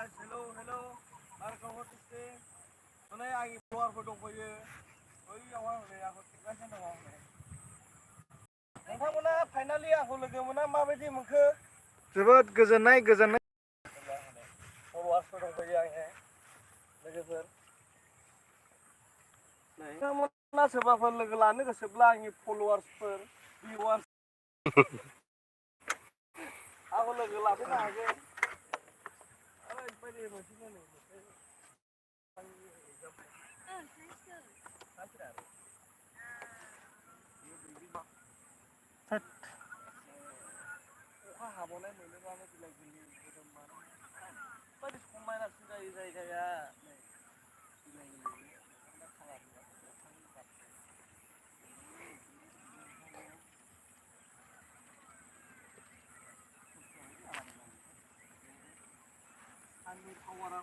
guys, hello. Marco Hortiste. Mana yang keluar foto koye. Koye awal ni aku tinggalkan awal ni. Nontonnya finally aku lagi mana माबायदि मोनखो जोबोद गोजोननाय फलोवार्सफोर दंफैयो आंहा लोगोफोर नोंथांमोना सोरबाफोर लोगो लानो गोसोब्ला आंनि फलोवार्सफोर भिवार्स आंखौ लोगो लाफैनो हागोन ओरैबायदि मोनसे नै अखा हाबावनाय मोनोबानो बिलाइ गोरलै मोदोमबानो ओरैबायदि समायनासिन जायो जायगाया नै बिलाइ गोरलै खालार आंनि पावारा